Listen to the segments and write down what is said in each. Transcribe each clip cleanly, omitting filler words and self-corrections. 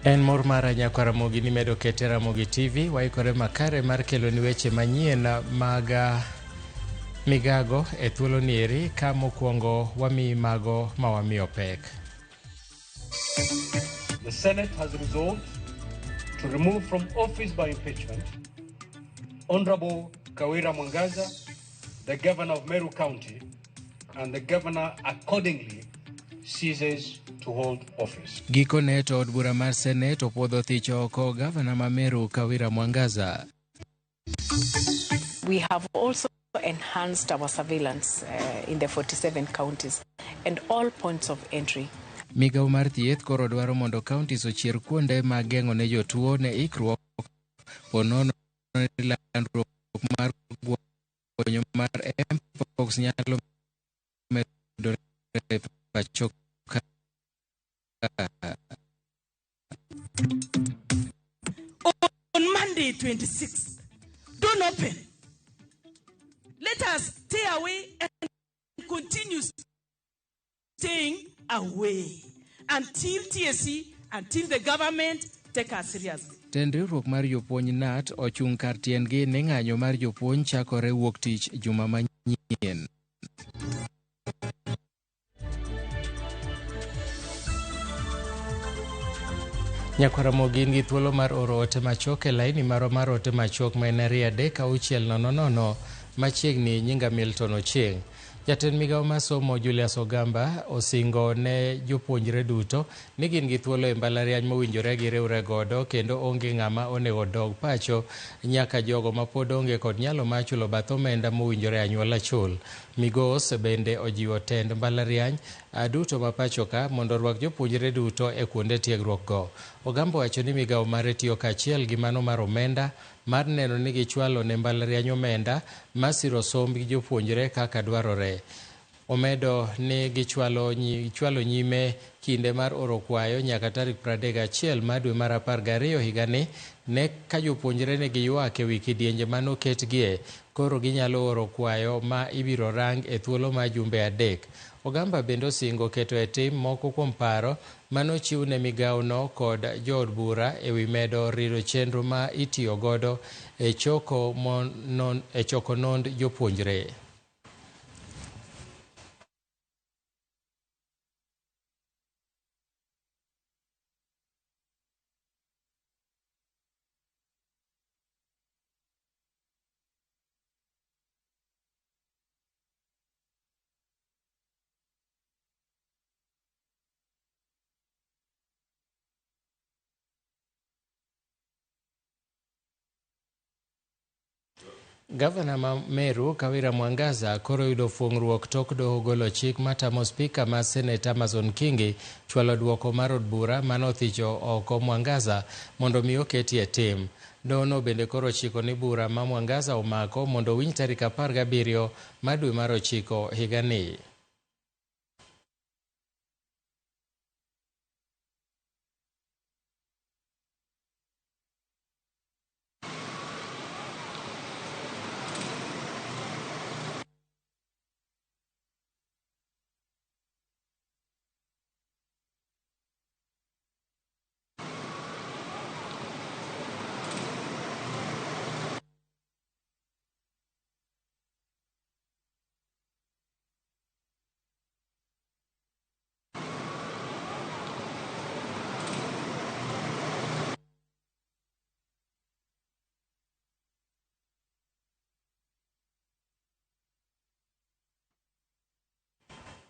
En mor mara nyakwa Ramogi ni medo kete Ramogi TV waikore makare mar keloni weche manyien mag migago e thuolo nieri ka mokwongo wamiyi mago ma wamiyo pek. The Senate has resolved to remove from office by impeachment Honorable Kawira Mwangaza, the Governor of Meru County, and the Governor accordingly ceases to hold office. Gikone to od bura mar Senate opuodho thicho oko gavana ma Meru Kawira Mwangaza. We have also enhanced our surveillance in the 47 counties and all points of entry. Migawo mar thieth koro dwaro mondo counties ochier kuonde mag geng'o ne jotuo ne ikruok po nono ni landruok mar guonyo mar mpox nyalo medore e pacho ka. On Monday 26th, don't open. Let us stay away and continue staying away until TSC, until the government take us seriously. Tend riwruok mar jopuonj KNUT ochung' kar tiendgi ni ng'anyo mar jopuonj chakore wuok tich juma manyien. Nyakwar Ramogi in gi thuolo mar oro ote machuok e laini marwa mar ote machuok ma en 23600 machiegni nyinga Milton Ochieng'. Jatend migawo mar somo Julius Ogamba osingo ne jopuonjre duto ni gin gi thuolo e mbalariany mowinjore giriwre godo kendo onge ng'ama onego dog pacho nyaka jogo mapod onge kod nyalo mar chulo bath omenda mowinjore anyuola chul. Migos bende ojiwo tend mbalariany duto ma pacho ka mondo orwak jopuonjre duto e kuonde tiegruok go. Ogamba owacho ni migawo mare tiyo kaachiel gi mano mar omenda mar neno ni gichwalo ne mbalariany omenda masiro somb jopuonjre kaka dwarore. Omedo ni gichwalo nyime kinde mar oro kwayo nyaka tarik 31 mar dwe mar 12 higani ne ka jopuonjre ne giywak ewi kidienje manoketgie koro ginyalo oro kwayo ma ibiro rang e thuolo mar jumbe 3. Ogamba bende osingo keto e tim moko kuom paro manochiw ne migawono kod jood bura ewi medo rido chenro ma itiyo godo e choko nond jopuonjre. Gavana ma Meru Kawira Mwangaza koro yudo fuong'ruok tok doho golo chik matamo spika mar Senate Amazon Kingi chwalo duoko mar od bura manothicho oko Mwangaza mondo mi oketi e tim. Dohono bende koro chiko ni bura ma Mwangaza omako mondo owinj tarik 17 mar dwe mar 9 higani.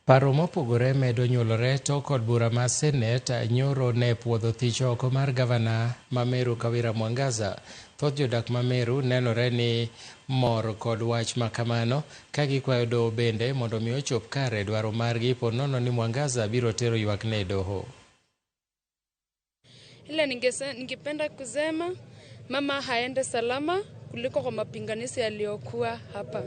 Paro mopogore medo nyuolore to kod bura mar Senate nyoro ne puodho thich oko mar gavana ma Meru Kawira Mwangaza. Thoth jodak ma Meru nenore ni mor kod wach makamano ka gikwayo doho bende mondo mi ochop kare dwaro margi po nono ni Mwangaza biro tero ywakne e doho. Ila ningependa kusema mama haende salama kuliko kwa mapinganizi yaliyokuwa hapa.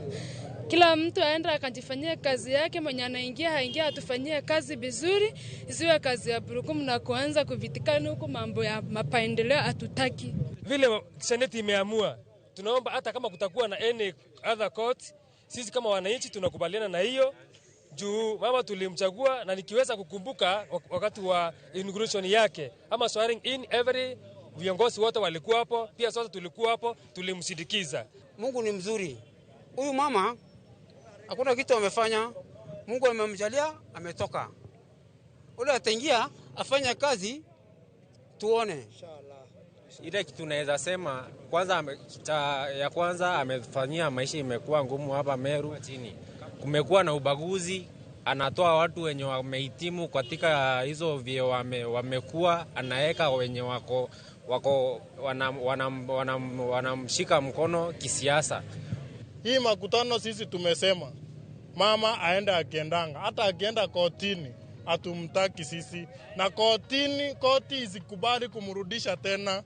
Kila mtu aenda akajifanyia kazi yake, mwenye anaingia haingia atufanyie kazi vizuri, isiwe kazi ya burukumu na kuanza kuvitikana huko mambo ya mapendeleo hatutaki. Vile Senate imeamua, tunaomba hata kama kutakuwa na any other court, sisi kama wananchi tunakubaliana na hiyo. Juu mama tulimchagua, na nikiweza kukumbuka wakati wa inauguration yake ama swearing in, every viongozi wote walikuwa hapo, pia sote tulikuwa hapo, tulimsindikiza. Mungu ni mzuri. Huyu mama hakuna kitu amefanya. Mungu amemjalia, ametoka. Ule ataingia afanye kazi tuone. Ile kitu naweza sema kwanza, ya kwanza amefanyia maisha imekuwa ngumu hapa Meru chini. Kumekuwa na ubaguzi, anatoa watu wenye wamehitimu katika hizo vyeo wamekuwa, anaweka wenye wako wanamshika mkono kisiasa. Hii makutano sisi tumesema mama aende akiendanga, hata akienda kotini hatumtaki sisi, na kotini koti isikubali kumrudisha tena.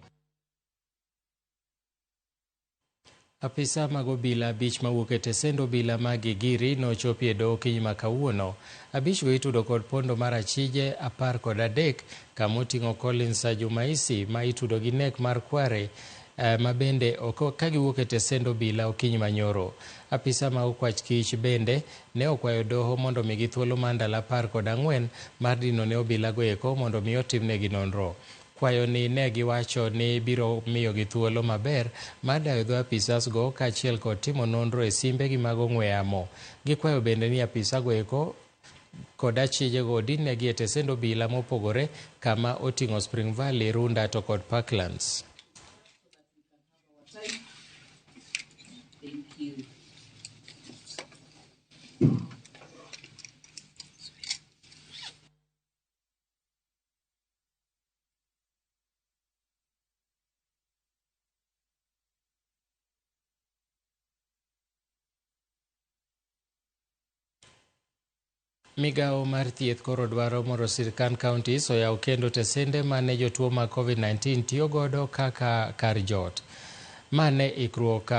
Apisa mag obila abich mawuok e tesend obila mag Gigiri nochopi e doho okinyi ma kawuono. Abich go itudo kod pondo mar achije 13 kama oting'o Collins Jumaisi ma itudo gi nek mar kware ma bende ka giwuok e tesend obila okinyi manyoro. Apisa ma okwach kich bende ne okwayo doho mondo migi thuolo mar ndalo 14 mar dino ne obila go eko mondo mi otimnegi nonro. Kwayo ni ne giwacho ni biro miyogi thuolo maber mar dayo dho apisas go kaachiel kod timo nonro e simbegi mag ong'we yamo. Gikwayo bende ni apisago eko kod achijego odinnegi e tesend obila mopogore kama oting'o Spring Valley, Runda to kod Parklands. Migawo mar thieth koro dwaro mondo sirkand counties oyaw kendo tesende mane jotuo mag COVID-19 tiyo godo kaka kar jot. Mane ikruok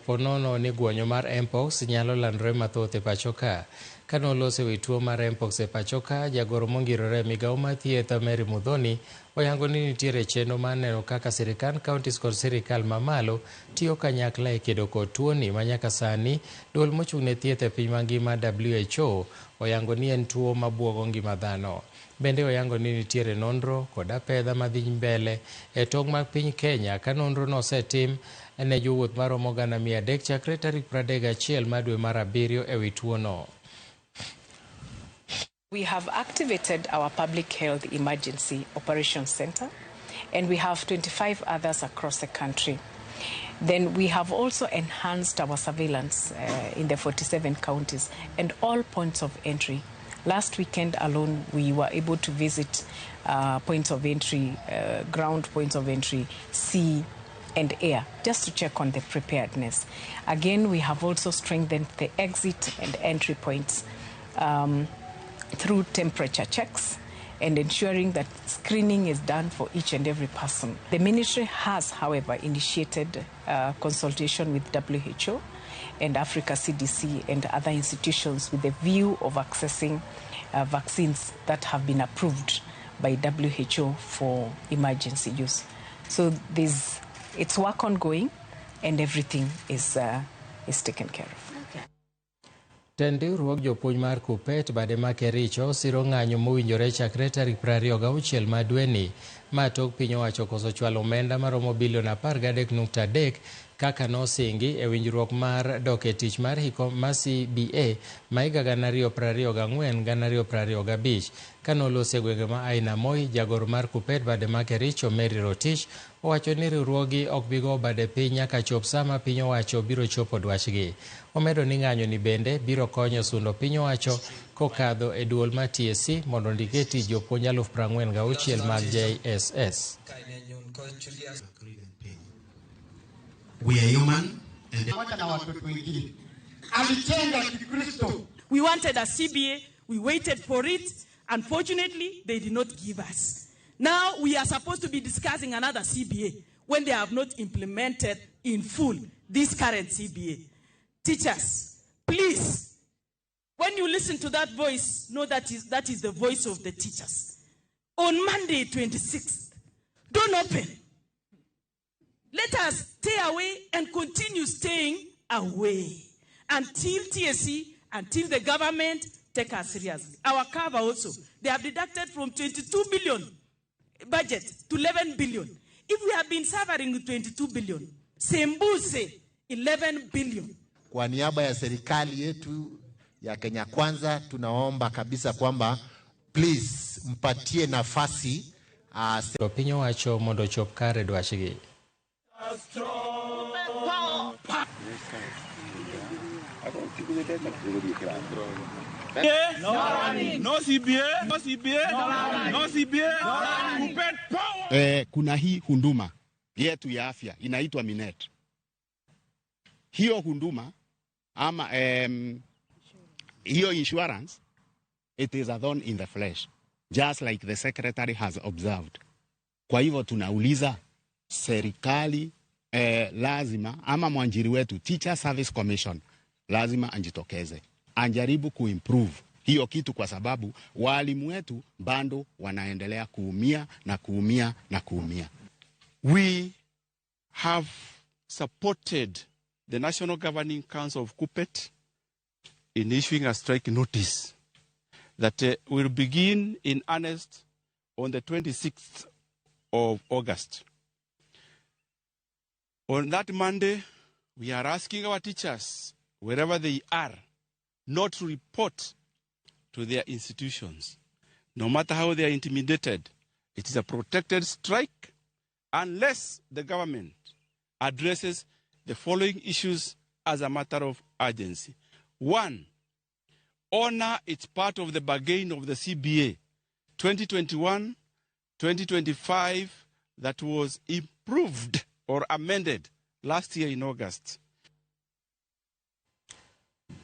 ponono ni guonyo mar Mpox nyalo landore mathoth e pacho ka. Kane oloso ewi tuo mar Mpox e pacho ka, jagoro mongirore migawo mar thieth Mary Muthoni oyango ni nitiere chenro mar neno kaka sirkand counties kod sirikal mamalo tiyo kanyakla e kedo kod tuoni ma nyaka sani duol mochung' ne thieth e piny mangima WHO oyango ni en tuo mabuogo ngima dhano. Bende oyango ni nitiere nonro kod apedha madhi mbele e tong' mag piny Kenya ka nonro no osetim ne jowuoth maromo 300,000 chakre tarik 31 mar dwe mar abiriyo ewi tuono. We have activated our Public Health Emergency Operations Center, and we have 25 others across the country. Then we have also enhanced our surveillance in the 47 counties and all points of entry. Last weekend alone, we were able to visit points of entry, ground points of entry, sea and air, just to check on the preparedness. Again, we have also strengthened the exit and entry points through temperature checks and ensuring that screening is done for each and every person. The ministry has, however, initiated consultation with WHO and Africa CDC and other institutions with the view of accessing vaccines that have been approved by WHO for emergency use. So it's work ongoing, and everything is taken care of. Tend riwruog jopuonj mar Kuppet bade ma Kericho siro ng'anyo mowinjore chakre tarik 26 mar dweni ma tok piny owacho koso chwalo omenda maromo bilion 13.3 kaka nosingi e winjruok mar dok e tich mar hiko mar CBA ma higa 2024-2025. Kanoloso e gwenge ma Aina Moi, jagoro mar Kuppet bade ma Kericho Mary Rotich owacho ni riwruogi ok bi go bade piny nyaka chop sama piny owacho biro chopo dwachgi. Omedo ni ng'anyo ni bende biro konyo sundo piny owacho kokadho e duol mar TSC mondo ondik e tich jopuonj 46,000 mag JSS. We are human and we wanted a CBA, we waited for it. Unfortunately, they did not give us. Now we are supposed to be discussing another CBA when they have not implemented in full this current CBA. Teachers, please, when you listen to that voice, know that is the voice of the teachers. On Monday 26th, don't open. Let us stay away and continue staying away until TSC, until the government take us seriously. Our cover also, they have deducted from 22 billion budget to 11 billion. If we have been suffering with 22 billion, sembuse 11 billion. Kwa niaba ya serikali yetu ya Kenya Kwanza tunaomba kabisa kwamba please mpatie nafasi Piny owacho mondo ochop kare dwachgi. No CBA, no CBA, no CBA, Kuna hii hunduma yetu ya afya inaitwa Minet. Hiyo hunduma ama hiyo insurance, it is a thorn in the flesh, just like the secretary has observed. Kwa hivyo tunauliza serikali lazima ama mwanjiri wetu Teacher Service Commission lazima anjitokeze, anjaribu kuimprove hiyo kitu, kwa sababu walimu wetu bado wanaendelea kuumia na kuumia na kuumia. We have supported the National Governing Council of KUPPET in issuing a strike notice that will begin in earnest on the 26th of August. On that Monday, we are asking our teachers, wherever they are, not to report to their institutions. No matter how they are intimidated, it is a protected strike unless the government addresses the following issues as a matter of urgency. 1, honor its part of the bargain of the CBA 2021-2025 that was improved or amended last year in August.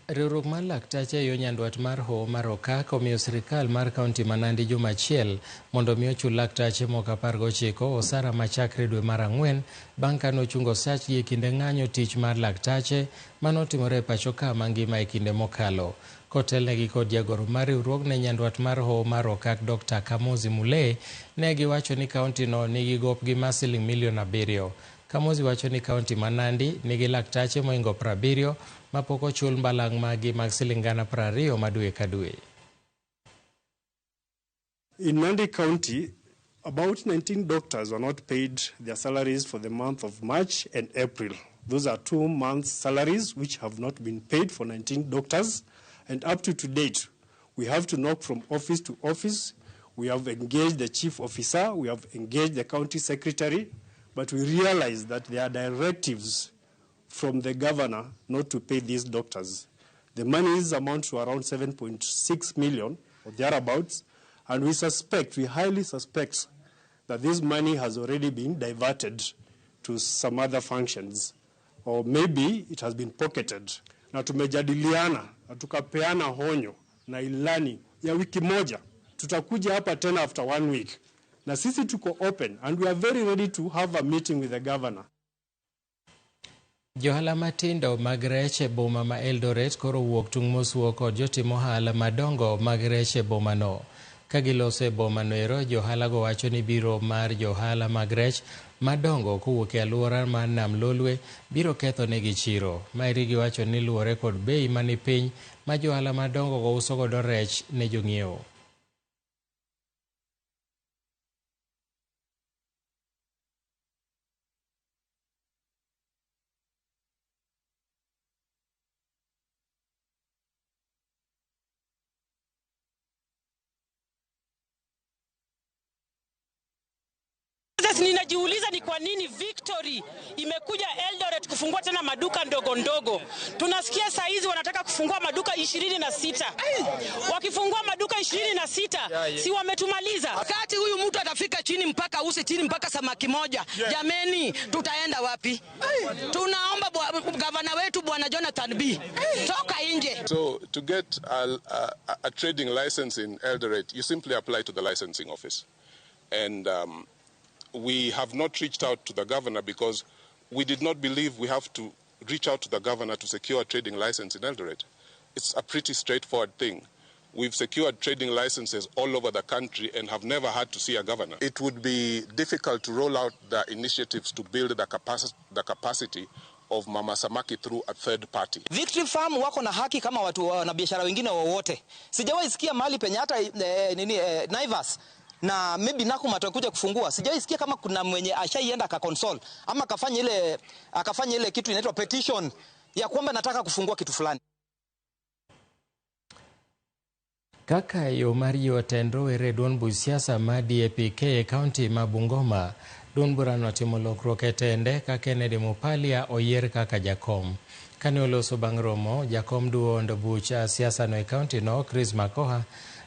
Riwruok mar laktache e yo nyandwat mar Hoho mar Okak omiyo sirikal mar kaunti ma Nandi juma achiel mondo mi ochul laktache moko 19 osara machakre dwe mar 4 bang' kane ochungo osachgi e kinde ng'anyo tich mar laktache manotimore e pacho ka mangima e kinde mokalo. Kotelnegi kod jagoro mar riwruok ne nyandwat mar Hoho mar Okak Dr. Kamozi Mule, ne giwacho ni kaunti no nigi gopgi mar siling milion 7. Kamozi wacho ni kaunti ma Nandi nigi laktache moingo 70 mapok ochul mbalang' magi mag siling 20,000 ma dwe ka dwe. In Nandi County, about 19 doctors were not paid their salaries for the month of March and April. Those are 2 months' salaries which have not been paid for 19 doctors. And up to date, we have to knock from office to office. We have engaged the chief officer, we have engaged the county secretary, but we realize that there are directives from the governor not to pay these doctors. The monies amount to around 7.6 million or thereabouts, and we suspect, we highly suspect, that this money has already been diverted to some other functions, or maybe it has been pocketed. Na tumejadiliana na tukapeana honyo na ilani ya wiki moja. Tutakuja hapa tena after 1 week. Na sisi tuko open and we are very ready to have a meeting with the governor. Johala matindo mag rech e boma ma Eldoret koro wuok tung' mosuo kod jotim ohala madongo mag rech e bomano. Ka giloso e bomano ero, johalago wacho ni biro mar johala mag rech madongo kowuok e alwora mar Nam Lolwe biro ketho negi chiro. Maeri giwacho ni luwore kod bei mani piny ma johala madongo go uso godo rech ne jong'iewo. Ninajiuliza ni kwa nini Victory imekuja Eldoret kufungua tena maduka ndogo ndogo. Tunasikia saa hizi wanataka kufungua maduka 26. Wakifungua maduka 26, si wametumaliza? Wakati huyu mtu atafika chini mpaka use chini mpaka samaki moja. Jameni, tutaenda wapi? Tunaomba gavana wetu Bwana Jonathan B. Toka nje. So to get a trading license in Eldoret, you simply apply to the licensing office. And we have not reached out to the governor because we did not believe we have to reach out to the governor to secure a trading license in Eldoret. It's a pretty straightforward thing. We've secured trading licenses all over the country and have never had to see a governor. It would be difficult to roll out the initiatives to build the capacity of Mama Samaki through a third party. Victory Farm wako na haki kama watu na biashara wengine wowote. Sijawahi sikia mahali penye hata Naivas na maybe Nakumatt kuja kufungua. Sijawahi sikia kama kuna mwenye ashaienda akakonsole ama akafanya ile kitu inaitwa petition ya kwamba nataka kufungua kitu fulani. Kaka yo mar jotend rowere duond buch siasa ma DAP-K e kaunti ma Bungoma, duond burano otimo lokruok e tende ka Kennedy Mupalia oyier kaka jakom. Kane oloso bang' romo, jakom duond buch siasa no e kaunti no, Chris Makoha,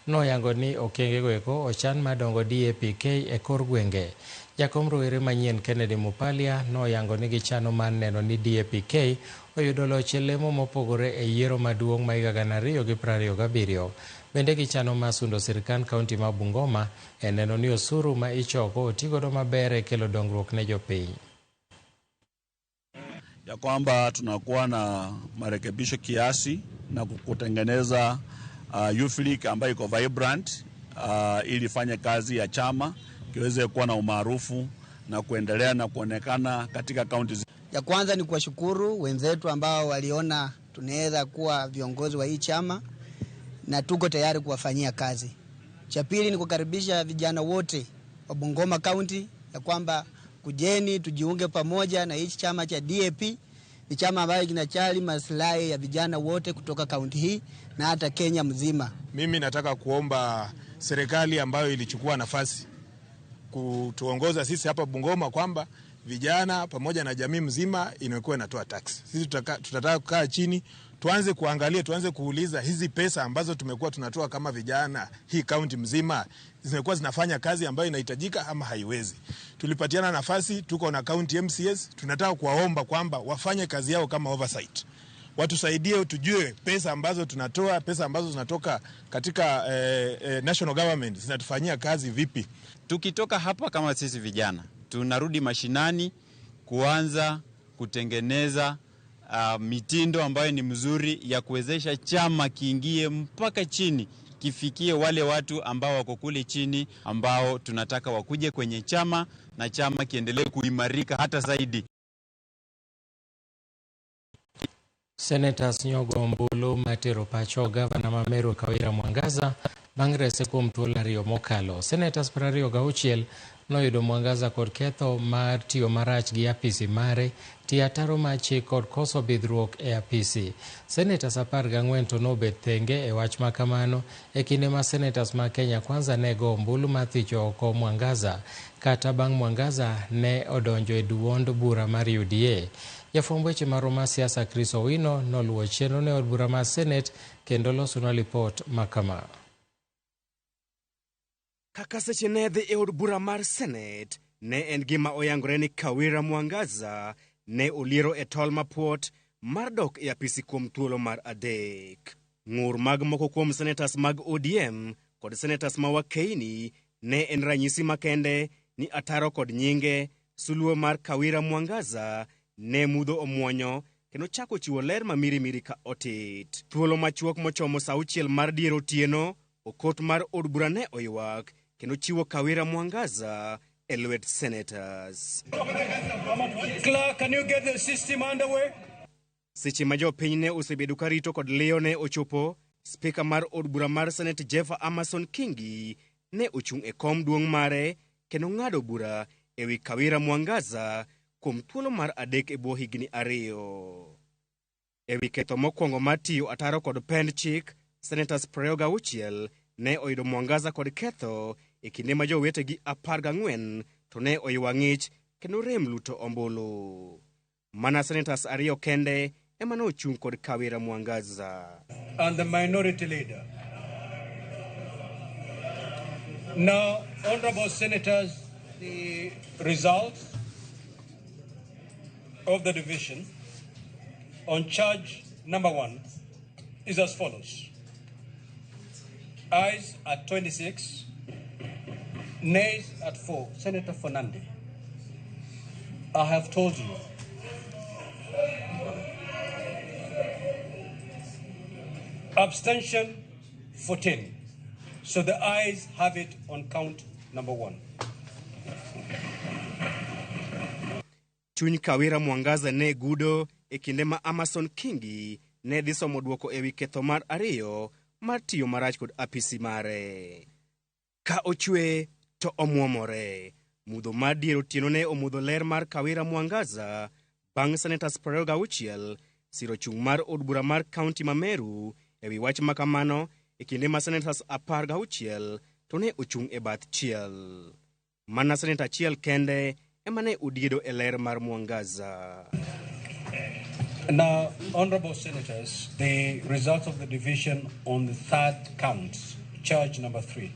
noyango ni okengego eko ochan madongo DAP-K e kor gwenge. Jakom rowere manyien Kennedy Mupalia noyango ni gichano mar neno ni DAP-K oyudo loch e lemo mopogore e yiero maduong' ma higa 2027. Bende gichano mar sundo sirkand kaunti ma Bungoma e neno ni osuru ma ichoko otigodo maber e kelo dongruok ne jopiny. Ya kwamba tunakuwa na marekebisho kiasi na kutengeneza Youth League ambayo iko vibrant, ili ifanye kazi ya chama kiweze kuwa na umaarufu na kuendelea na kuonekana katika kaunti. Ya kwanza ni kuwashukuru wenzetu ambao waliona tunaweza kuwa viongozi wa hii chama na tuko tayari kuwafanyia kazi. Cha pili ni kukaribisha vijana wote wa Bungoma County ya kwamba kujeni tujiunge pamoja na hichi chama cha DAP. Ni chama ambayo kinachali maslahi ya vijana wote kutoka kaunti hii na hata Kenya mzima. Mimi nataka kuomba serikali ambayo ilichukua nafasi kutuongoza sisi hapa Bungoma kwamba vijana pamoja na jamii mzima inakuwa inatoa tax. Sisi tutataka kukaa chini, tuanze kuangalia, tuanze kuuliza hizi pesa ambazo tumekuwa tunatoa kama vijana hii kaunti mzima zimekuwa zinafanya kazi ambayo inahitajika ama haiwezi. Tulipatiana nafasi, tuko na county MCS, tunataka kuwaomba kwamba wafanye kazi yao kama oversight. Watusaidie tujue pesa ambazo tunatoa, pesa ambazo zinatoka katika national government zinatufanyia kazi vipi. Tukitoka hapa kama sisi vijana tunarudi mashinani kuanza kutengeneza mitindo ambayo ni mzuri ya kuwezesha chama kiingie mpaka chini, kifikie wale watu ambao wako kule chini ambao tunataka wakuje kwenye chama na chama kiendelee kuimarika hata zaidi. Senators nyogo ombulu matero pacho gavana ma Meru Kawira Mwangaza bang' rese kuom thuolo ariyo mokalo. Senators 26 noyudo Mwangaza kod ketho mar tiyo marach gi apisi mare, tiyo ataro mar chik kod koso bidhruok e apisi. Senators 14 to nobet thenge e wach makamano e kinde ma senators ma Kenya Kwanza ne go ombulu mar thicho oko Mwangaza, kata bang' Mwangaza ne odonjo e duond bura mar UDA. Jafwamb weche marwa mar siasa Chris Owino noluwo chenro ne od bura mar Senate kendo losonwa lipot makama. Kaka seche ne dhi e od bura mar Senate, ne en gima oyangore ni Kawira Mwangaza ne oliero e tol mapuot mar dok e apisi kuom thuolo mar 3. Ng'ur mag moko kuom senators mag ODM kod senators ma Wakeini ne en ranyisi makende ni ataro kod nyinge suluo mar Kawira Mwangaza ne mudho omuonyo kendo chako chiwo ler ma mirimiri ka otit. Thuolo machuok mochomo saa 6 mar dier otieno, okot mar od bura ne oywak kendo chiwo Kawira Mwangaza e lwet senators. Clerk, can you get the system underway? Seche ma jopiny ne osebedo ka rito kod liyo ne ochopo, spika mar od bura mar Senate Jeff Amason Kingi ne ochung' e kom duong' mare kendo ng'ado bura ewi Kawira Mwangaza kuom thuolo mar 3 e bwo higni 2. Ewi ketho mokwongo mar tiyo ataro kod pend chik, Senators 26 ne oyudo Mwangaza kod ketho e kinde ma jowetegi 14 to ne oywa ng'ich kendo rem luto ombulu. Mana senators 2 kende ema nochung' kod Kawira Mwangaza. And the minority leader. Now, honorable senators, the results of the division on charge number 1 is as follows. Ayes at 26, nays at 4. Senator Fernande, I have told you. Abstention 14. So the ayes have it on count number 1. Chuny Kawira Mwangaza ne gudo e kinde ma Amason Kingi ne dhi somo dwoko ewi ketho mar ariyo mar tiyo marach kod apisi mare. Ka ochwe to omwomore. Mudho mar dier otieno ne omudho ler mar Kawira Mwangaza bang' senators 26 siro chung' mar od bura mar kaunti ma Meru ewi wach ma kamano e kinde ma senators 16 to ne ochung' e bath chiel. Mana seneta achiel kende ema ne odiedo e ler mar Mwangaza. Now, honorable senators, the result of the division on the third count, charge number 3,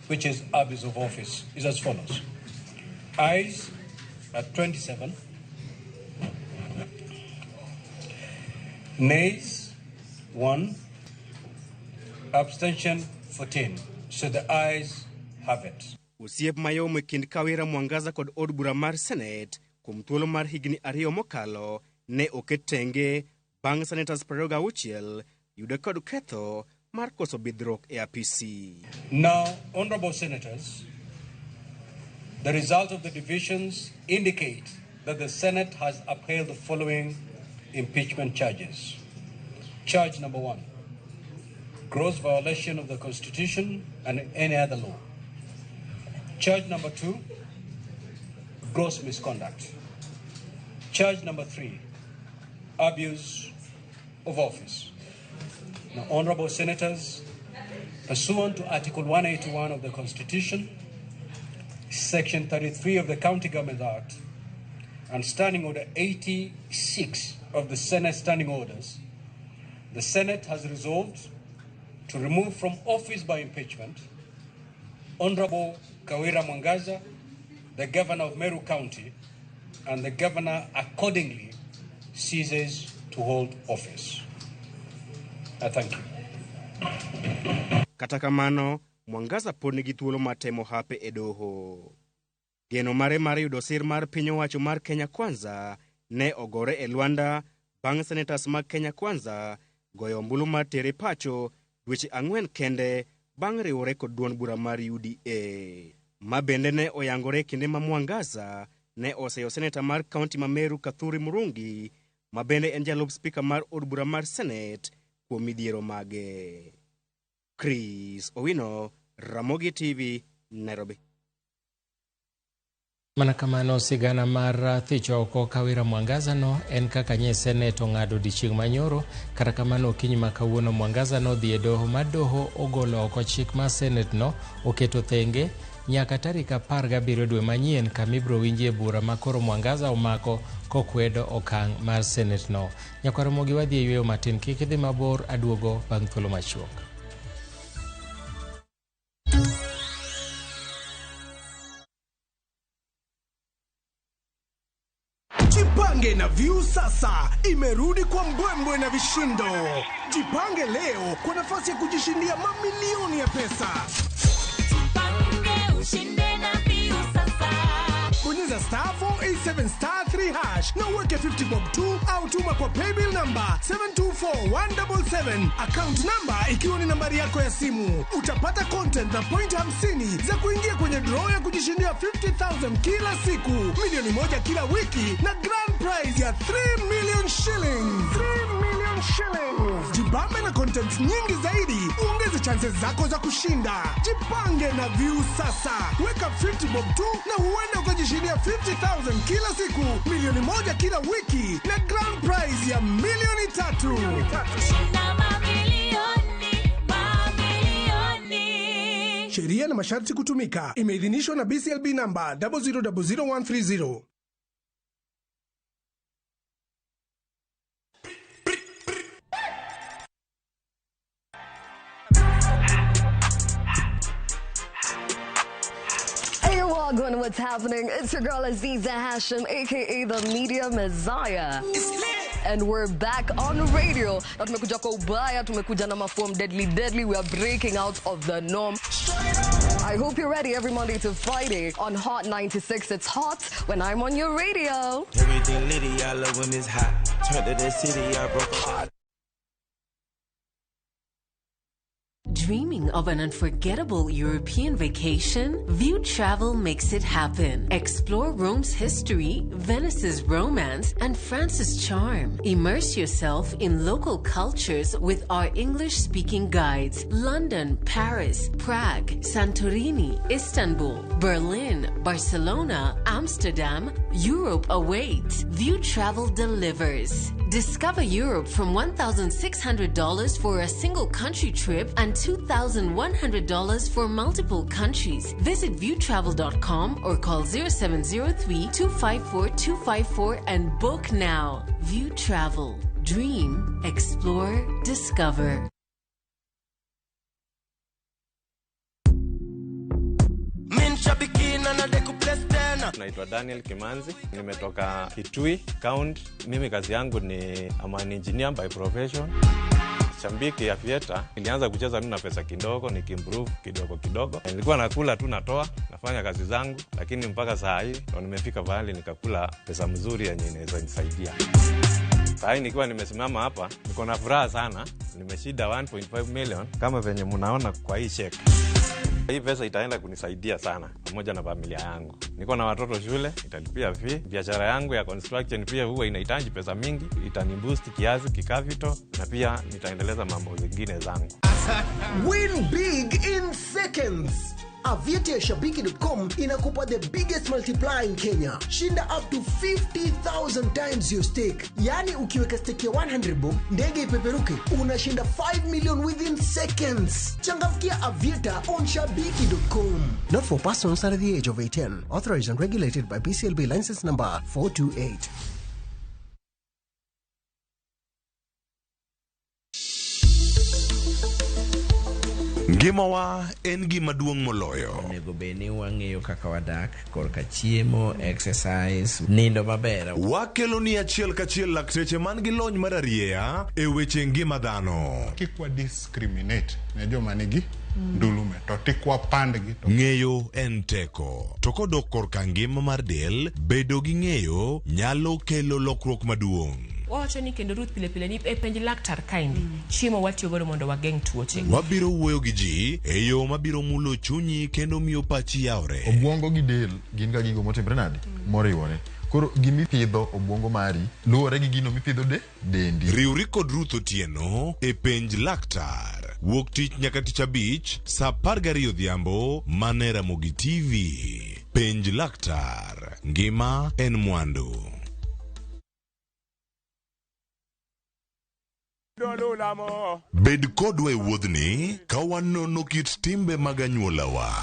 which is abuse of office, is as follows. Ayes at 27, nays 1, abstention 14. So the ayes have it. Osiep mayom e kind Kawira Mwangaza kod od bura mar Senate kuom thuolo mar higni 2 mokalo ne oket tenge bang' senators 26 yude kod ketho mar koso bidhruok e apisi. Now, honorable senators, the result of the divisions indicate that the Senate has upheld the following impeachment charges. Charge number 1, gross violation of the Constitution and any other law. Charge number 2, gross misconduct. Charge number 3, abuse of office. Now, honorable senators, pursuant to Article 181 of the Constitution, Section 33 of the County Government Act, and Standing Order 86 of the Senate Standing Orders, the Senate has resolved to remove from office by impeachment Honorable Kawira Mwangaza, the Governor of Meru County, and the Governor accordingly ceases to hold office. I thank you. Kata kamano, Mwangaza pod nigi thuolo mar temo hape e doho. Geno mare mar yudo sir mar piny owacho mar Kenya Kwanza ne ogore e lwanda bang' senators mag Kenya Kwanza goyo ombulu mar tere pacho dweche 4 kende bang' riwore kod duond bura mar UDA. Ma bende ne oyangore kinde ma Mwangaza ne oseyo seneta mar kaunti ma Meru Kathuri Murungi, ma bende en jalup spika mar od bura mar Senate kuom midhiero mage. Chris Owino, Ramogi TV, Nairobi. Mana kamano sigana mar thicho oko Kawira Mwangaza no en kaka nye Senate ong'ado odiechieng' manyoro. Kata kamano okinyi ma kawuono Mwangaza nodhi e doho ma doho ogolo oko chik ma Senate no oketo thenge nyaka tarik 17 dwe manyien kama ibiro winjie bura ma koro Mwangaza omako kokwedo okang' mar Senate no. Nyakwar Ramogi wadhi e yweyo matin, kik idhi mabor, aduogo bang' thuolo machuok. Jipange na View sasa imerudi kwa mbwembwe na vishindo. Jipange leo kwa nafasi ya kujishindia mamilioni ya pesa. Jipange ushinde na View sasa. Bonyeza star 487 star 3 hash na uweke 50 bob 2 au tuma kwa paybill number 724177, account number ikiwa ni nambari yako ya simu. Utapata content na point 50 za kuingia kwenye draw ya kujishindia 50,000 kila siku, milioni 1 kila wiki na grand prize ya 3 million shillings. 3 million shillings. Jibambe na content nyingi zaidi, uongeze chances zako za kushinda. Jipange na View sasa. Weka 50 bob 2 na huenda ukajishindia 50,000 kila siku, milioni 1 kila wiki na grand prize ya milioni 3. Shinda mamilioni, mamilioni. Sheria na masharti kutumika. Imeidhinishwa na BCLB number 0000130. Wagwan, what's happening? It's your girl Aziza Hashim, aka the Media Messiah. And we're back on radio. Na tumekuja kwa ubaya, tumekuja na maform deadly deadly. We are breaking out of the norm. I hope you're ready every Monday to Friday on Hot 96. It's hot when I'm on your radio. Everything litty, I love when it's hot. Turned to the city, I broke hot. Dreaming of an unforgettable European vacation? View Travel makes it happen. Explore Rome's history, Venice's romance, and France's charm. Immerse yourself in local cultures with our English-speaking guides. London, Paris, Prague, Santorini, Istanbul, Berlin, Barcelona, Amsterdam. Europe awaits. View Travel delivers. Discover Europe from $1,600 for a single country trip and $2,100 for multiple countries. Visit viewtravel.com or call 0703 254 254 and book now. View Travel. Dream, explore, discover. Naitwa Daniel Kimanzi, nimetoka Kitui County. Mimi kazi yangu ni I'm an engineer by profession. Shabiki ya Aviator, nilianza kucheza mimi na pesa kidogo, nikiimprove kidogo kidogo. Nilikuwa nakula tu natoa, nafanya kazi zangu, lakini mpaka saa hii ndo nimefika pahali nikakula pesa mzuri yenye inaweza nisaidia. Saa hii nikiwa nimesimama hapa, niko na furaha sana. Nimeshinda 1.5 million kama venye mnaona kwa hii check. Hii pesa itaenda kunisaidia sana pamoja na familia yangu. Niko na watoto shule, italipia fee. Biashara yangu ya construction pia huwa inahitaji pesa mingi, itaniboost kiasi kikapital na pia nitaendeleza mambo zingine zangu. Win big in seconds. Aviator.shabiki.com inakupa the biggest multiplier in Kenya. Shinda up to 50,000 times your stake. Yani ukiweka stake ya 100 bob, ndege ipeperuke, unashinda 5 million within seconds. Changamkia Aviator on shabiki.com. Not for persons under the age of 18. Authorized and regulated by BCLB license number 428. Ngimawa en gima duong' moloyo. Onego bed ni wang'eyo kaka wadak korka chiemo, exercise, nindo maber. Wakelo ni achiel kachiel lakteche man gi lony mar arieya e weche ngima dhano. Kik wa discriminate ne joma nigi ndulume to tik wapandgi. Ng'eyo en teko. To kodok korka ngima mar del, bedo gi ng'eyo nyalo kelo lokruok maduong'. Wawacho ni kendo Ruth pile pile ni e penj laktar kaendi chiemo watiyo godo mondo wageng' tuoche. Wabiro wuoyo gi ji e yo mabiro mulo chunyi kendo miyo pachi yawre. Obwongo gi del gin ga gigo motimre nade? Moriwore. Koro gimipidho obwongo mari luwore gi gino mipidho dendi. Riwri kod Ruth Otieno e penj laktar. Wuok tich nyaka tich abich saa 12 odhiambo mane Ramogi TV. Penj laktar. Ngima en mwandu. Bed kodwa e wuodhni ka wanono kit timbe mag anyuolawa.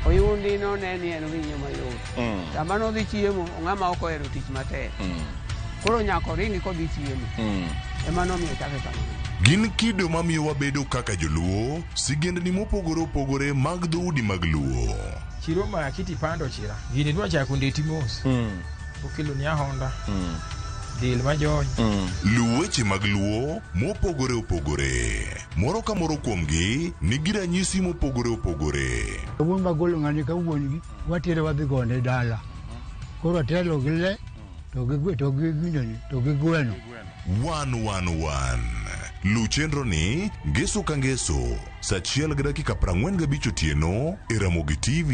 Oyundi no ne ni en winyo mayot. Sama nodhi chiemo, ng'ama ok ohero tich matek. Koro nyaka oringi kodhi chiemo. Ema nomiyo chake kamano. Gin kido mamiyo wabedo kaka joluo, sigendni mopogore opogore mag dhoudi mag Luo. Chiro ma kiti pando chira. Gini dwa chako ndeti mos. Okelo ni ahonda. Del majony. Luw weche mag Luo mopogore opogore. Moro ka moro kuomgi nigi ranyisi mopogore opogore. Wuon magolo ng'ani ka wuon gi watere wadhi gone dala. Koro atelo gi le to gi to gi gineni to gi gweno. 111. Luw chenro ni ngeso ka ngeso saa 1:45 otieno e Ramogi TV.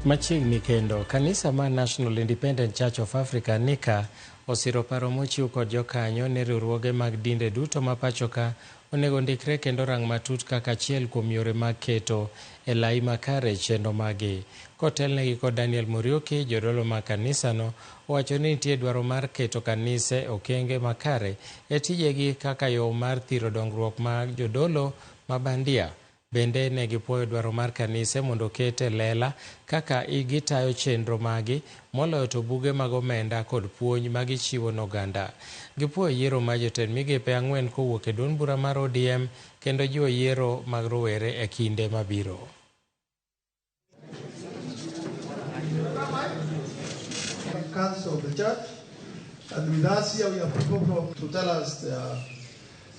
Machiegni kendo, kanisa mar National Independent Church of Africa NICA osiro paro mochiw kod jokanyo ne riwruoge mag dinde duto ma pachoka onego ndikre kendo rang matut kaka achiel kuom yore mag keto e lai makare chenro magi. Kotelnegi kod Daniel Muriuki, jodolo mag kanisano owacho ni nitie dwaro mar keto kanise okenge makare e tijegi kaka yo mar thiro dongruok mag jodolo ma bandia. Bende ne gipuoyo dwaro mar kanise mondo oket e lela kaka gitayo chenro magi moloyo to buge mag omenda kod puonj magichiwo ne oganda. Gipuoyo yiero mar jotend migepe 4 kowuok e duond bura mar ODM kendo jiwo yiero mag rowere e kinde mabiro. Council of the Church, and with us here we have people from to tell us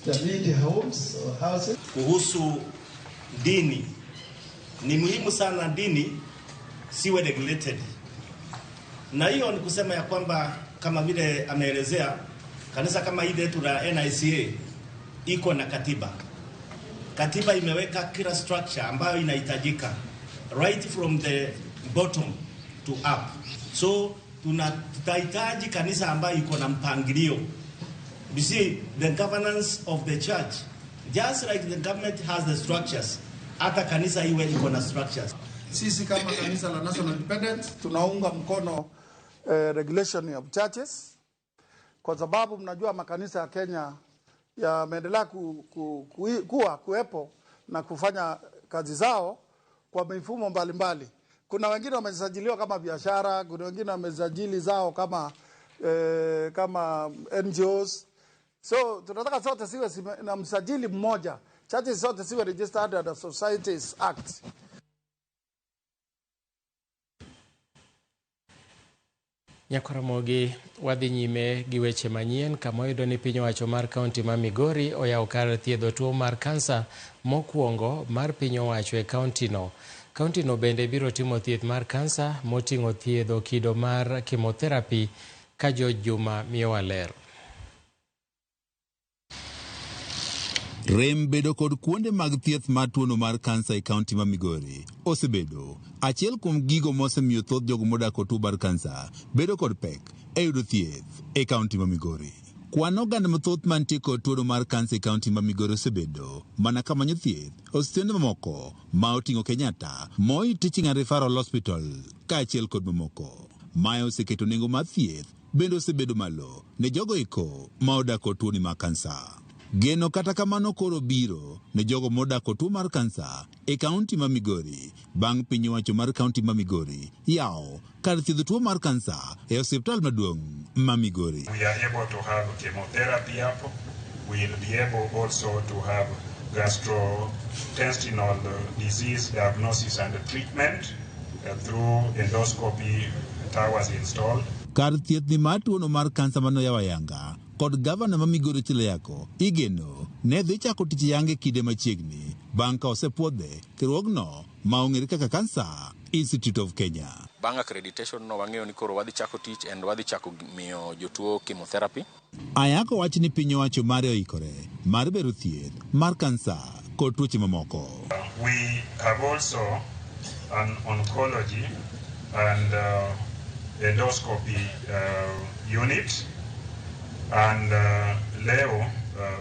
their need homes or houses. Kuhusu dini Ni muhimu sana dini siwe regulated, na hiyo ni kusema ya kwamba kama vile ameelezea, kanisa kama hili letu la NICA iko na katiba. Katiba imeweka kila structure ambayo inahitajika right from the bottom to up. So tutahitaji kanisa ambayo iko na mpangilio. You see, the governance of the church, just like the government has the structures, hata kanisa iwe iko na structures. Sisi kama kanisa la National Independence tunaunga mkono regulation of churches kwa sababu mnajua makanisa ya Kenya yameendelea kuwepo na kufanya kazi zao kwa mifumo mbalimbali. Kuna wengine wamesajiliwa kama biashara, kuna wengine wamesajili zao kama NGOs. So tunataka zote siwe na msajili mmoja. Churches zote siwe registered under Societies Act. Nyakwaramogi wadhi nyime gi weche manyien kama oyudo ni piny owacho mar kaunti ma Migori oyawo kar thiedho tuo mar kansa mokwongo mar piny owacho e kauntino. Kauntino bende biro timo thieth mar kansa moting'o thiedho kido mar chemotherapy ka George Juma miyowa ler. Rem bedo kod kuonde mag thieth mar tuono mar kansa e kaunti ma Migori osebedo achiel kuom gigo mosemiyo thoth jogo modak kod tuo mar kansa bedo kod pek e yudo thieth e kaunti ma Migori. Kwan oganda mathoth mantie kod tuono mar kansa e kaunti ma Migori osebedo mana ka manyo thieth e osiptende mamoko ma oting'o Kenyatta, Moi Teaching and Referral Hospital kaachiel kod mamoko. Mae oseketo nengo mar thieth bende osebedo malo ne jogo eko ma odak kod tuoni mar kansa. Geno kata kamano koro biro ne jogo modak kod tuo mar kansa e kaunti ma Migori bang' piny owacho mar kaunti ma Migori yawo kar thiedho tuo mar kansa e osiptal maduong' ma Migori. We are able to have chemotherapy hapo. We will be able also to have gastrointestinal disease diagnosis and treatment through endoscopy towers installed. Kar thieth ni mar tuono mar kansa manoyaw ayanga kod gavana ma Migori Ochilo Ayacko igeno ne dhi chako tich yange kinde machiegni bang' ka osepuodhe riwruogno ma ong'ere kaka Cancer Institute of Kenya. Bang' accreditation no wang'eyo ni koro wadhi chako tich and wadhi chako miyo jotuo chemotherapy. Ayacko wacho ni piny owacho mare oikore mar bero thieth mar kansa kod tuoche mamoko. We have also an oncology and endoscopy unit, and leo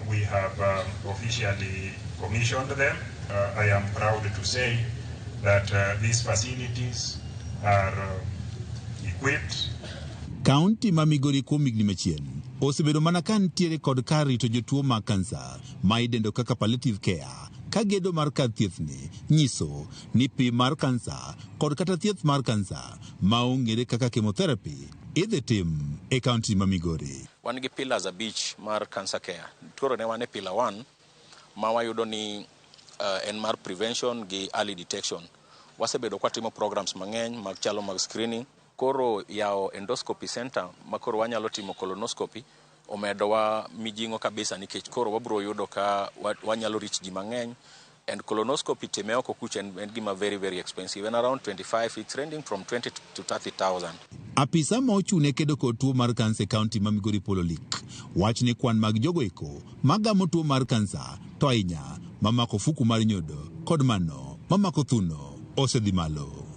we have officially commissioned them. I am proud to say that these facilities are equipped. Kaunti ma Migori kuom higni machien osebedo mana ka nitiere kod kar rito jotuo mag kansa ma idendo kaka palliative care ka gedo mar kar thiethni nyiso ni pim mar kansa kod kata thieth mar kansa ma ong'ere kaka chemotherapy idhi tim e kaunti ma Migori. Wan gi pillars 5 mar cancer care. Koro ne wan e pillar 1 ma wayudo ni en mar prevention gi early detection. Wasebedo kwatimo programs mang'eny mag chalo mag screening. Koro yawo endoscopy center ma koro wanyalo timo colonoscopy omedowa mijing'o kabisa nikech koro wabro yudo ka wanyalo reach ji mang'eny. And colonoscopy time oko kucha en gima very very expensive, and around 25, it's ranging from 20 to 30,000. Apisa ma ochung'ne kedo kod tuo mar kansa e kaunti ma Migori Polo Lik wach ni kwan mag jogo eko magamo tuo mar kansa to ahinya mamako fuku mar nyodo kod mano mamako thuno osedhi malo.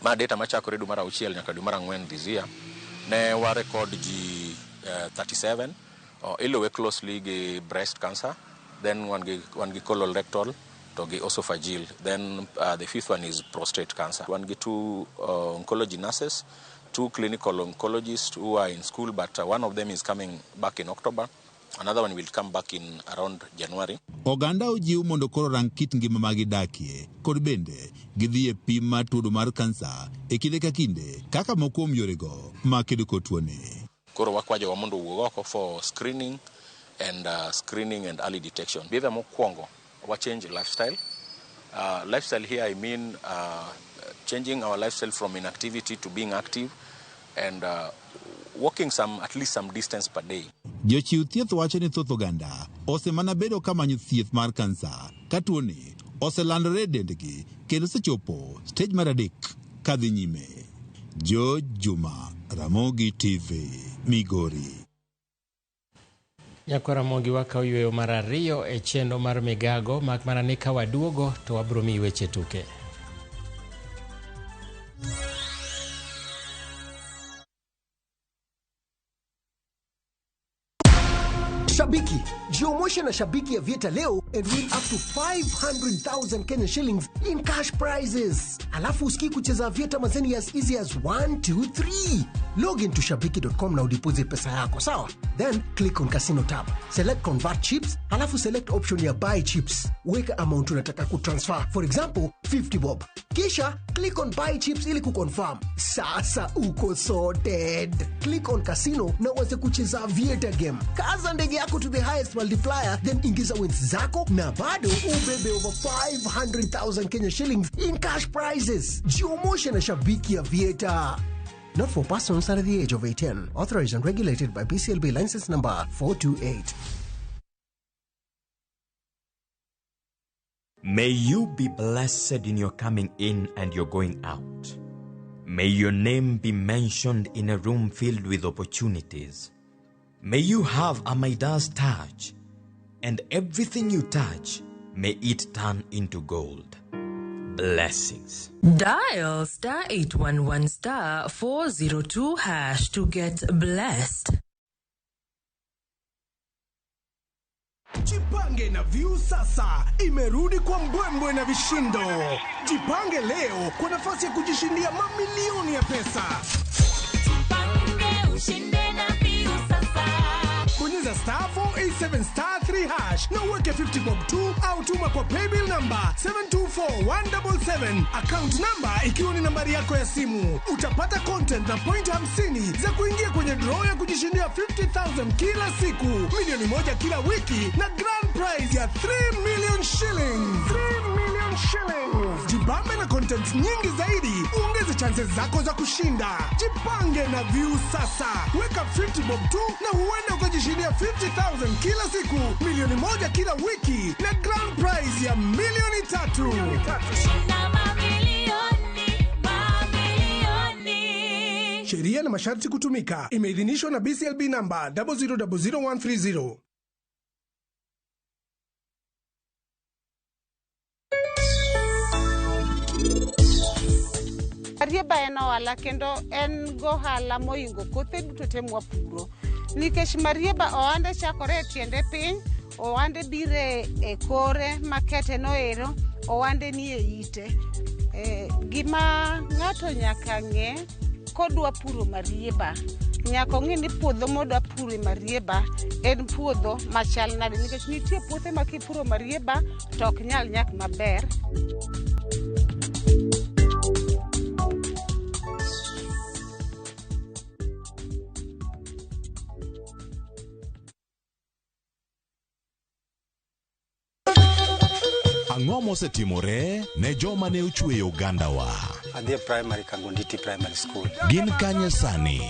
Ma data machakore dwe mar 6 nyaka dwe mar 4 this year ne wa record ji 37, iluwe closely gi breast cancer, then wan gi colorectal to gi esophageal, then the fifth one is prostate cancer. Wan gi 2 oncology nurses, 2 clinical oncologists who are in school, but one of them is coming back in October. Another one will come back in around January. Oganda ojiw mondo koro rang kit ngima ma gidakie kod bende gidhi e pim mar tuo mar kansa e kinde ka kinde kaka moko kuom yorego ma kedo kod tuoni. Koro wakwa jowa mondo owuog oko for screening and early detection. Behavior mokwongo, wa change lifestyle. Lifestyle here I mean changing our lifestyle from inactivity to being active and walking at least some distance per day. Jochiw thieth wacho ni thoth oganda osemana bedo ka manyo thieth mar kansa ka tuoni oselandore e dendgi kendo osechopo stej mar adek kadhi nyime. George Juma, Ramogi TV, Migori. Nyakwar Ramogi wakawo yweyo mar ariyo e chenro mar migago mak mana ni ka waduogo to wabiro miyi weche tuke. Shabiki, jiomoshe na Shabiki ya Vieta leo and win up to 500,000 Kenya shillings in cash prizes. Alafu usikii kucheza Aviator mazeni as easy as 1, 2, 3. Log into shabiki.com na udeposit pesa yako, sawa? Then click on casino tab. Select convert chips, alafu select option ya buy chips. Weka amount unataka kutransfer. For example, 50 bob. Kisha click on buy chips ili kuconfirm. Sasa uko sorted. Click on casino na uanze kucheza Aviator game. Kaza ndege yako to the highest multiplier, then ingiza wins zako na bado ubebe over 500,000 Kenya shillings in cash prizes. Jiomoshe na Shabiki Aviator. Not for persons under the age of 18. Authorized and regulated by BCLB license number 428. May you be blessed in your coming in and your going out. May your name be mentioned in a room filled with opportunities. May you have a Midas touch, and everything you touch, may it turn into gold. Blessings. Dial star 811 star 402 hash to get blessed. Jipange na View sasa imerudi kwa mbwembwe na vishindo. Jipange leo kwa nafasi ya kujishindia mamilioni ya pesa. Ushinde na View sasa. Bonyeza star 487 star 3 hash na uweke 50 bob 2 au tuma kwa paybill number 724177, account number ikiwa ni nambari yako ya simu. Utapata content na point 50 za kuingia kwenye draw ya kujishindia 50,000 kila siku, milioni 1 kila wiki na grand prize ya 3 million shillings. 3 million shillings. Jibambe na content nyingi zaidi, uongeze chances zako za kushinda. Jipange na View sasa, weka 50 bob tu na huenda ukajishindia 50,000 kila siku, milioni 1 kila wiki na grand prize ya milioni 3. Shinda mamilioni, mamilioni. Sheria na masharti kutumika. Imeidhinishwa na BCLB namba 0000130. Marieba en ohala kendo en gohala moingo kothe duto te mwapuro. Nikech marieba ohande chakore e tiende piny, ohande bire e kore makete noero, ohande ni e ite. Gima ng'ato nyaka ng'e kodwa puro marieba, nyaka ong'e ni puodho modwa puro marieba en puodho machal nade, nikech nitie puothe ma kipuro marieba to ok nyal nyak maber. Ang'o mosetimore ne joma ne ochweyo ogandawa? Adhi e primary Kangonditi Primary School. Gin kanye sani?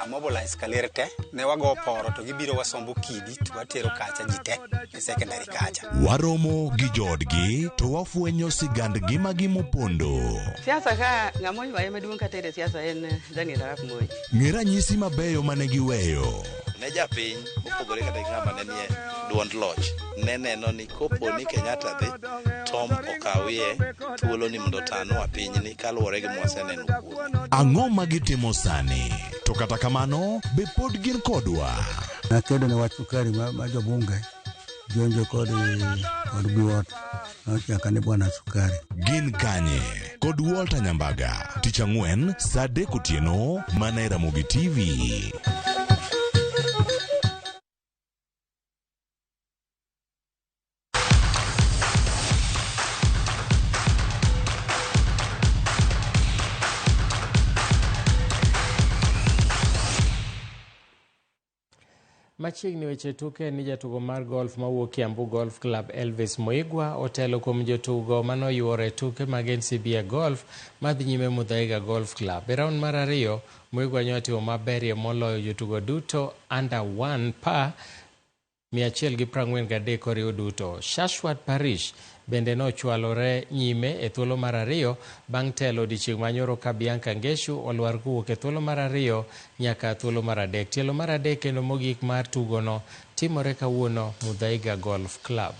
Amobilize kaler te, ne wago poro to gibiro wasombo kidi to watero kacha ji te e secondary kacha. Waromo gi joodgi to wafwenyo sigand ngimagi mopondo. Siasa ka ng'ama oywaye maduong' katere siasa en Daniel Arap Moi. Ng'e ranyisi mabeyo mane giweyo. Ne japiny mopogore kata gi ng'ama ne nie duond loch ne neno ni kopo ni Kenyatta dhi Tom okawie thuolo ni mondo otanwa pinyni kaluwore gi mwaseneno kuome. Ang'o ma gitimo sani? To kata kamano, be pod gin kodwa? Nakedo ne wach sukari ma jobunge jonjo kod Biwott nochaka ni bwana sukari. Gin kanye? Kod Walter Nyambaga, tich ang'wen saa 3 otieno mana e Ramogi TV. Machiegni weche tuke ni jatugo mar golf mawuok Kiambu Golf Club Elvis Muigwa otelo kuom jotugo manoyuoro e tuke mag NCBA Golf madhi nyime Muthaiga Golf Club. E round mar ariyo, Muigwa nyo otimo maberie moloyo jotugo duto under 1 par. 143 koriw duto. Shashwat Parish bende nochwalore nyime e thuolo mar ariyo bang' telo odiechieng' manyoro ka Bianca Ngeshu olwar kowuok e thuolo mar ariyo nyaka thuolo mar adek. Tielo mar adek kendo mogik mar tugono timore kawuono Muthaiga Golf Club.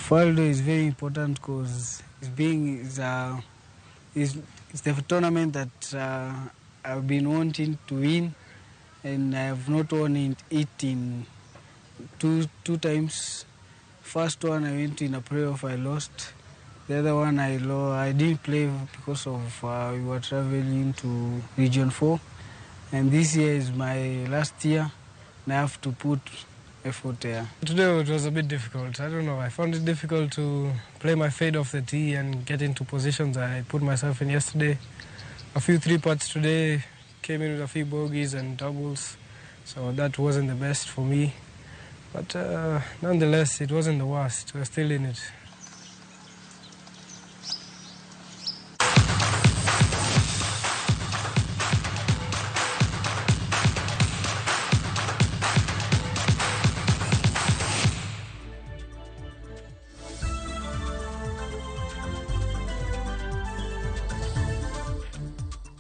Faldo is very important because it's being is, is it's the tournament that I've been wanting to win, and I have not won it in two times. First one I went in a playoff, I lost. The other one I didn't play because of we were traveling to Region 4, and this year is my last year, and I have to put effort there. Today it was a bit difficult. I don't know. I found it difficult to play my fade off the tee and get into positions I put myself in yesterday. A few three putts today, came in with a few bogeys and doubles, so that wasn't the best for me. But nonetheless, it wasn't the worst. We're still in it.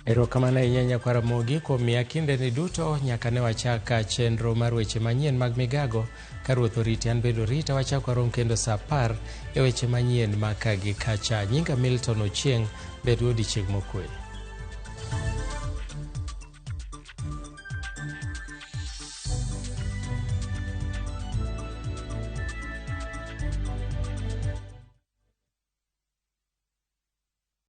Erokamano ahinya nyakwar Ramogi kuom miya kindeni duto nyaka ne wachak chenro mar weche manyien mag migago. Ka Ruoth oriti an bende orita, wachak warom kendo saa 10 e weche manyien ma ka gi kacha. Nyinga Milton Ochieng', bed odiechieng' mokwe.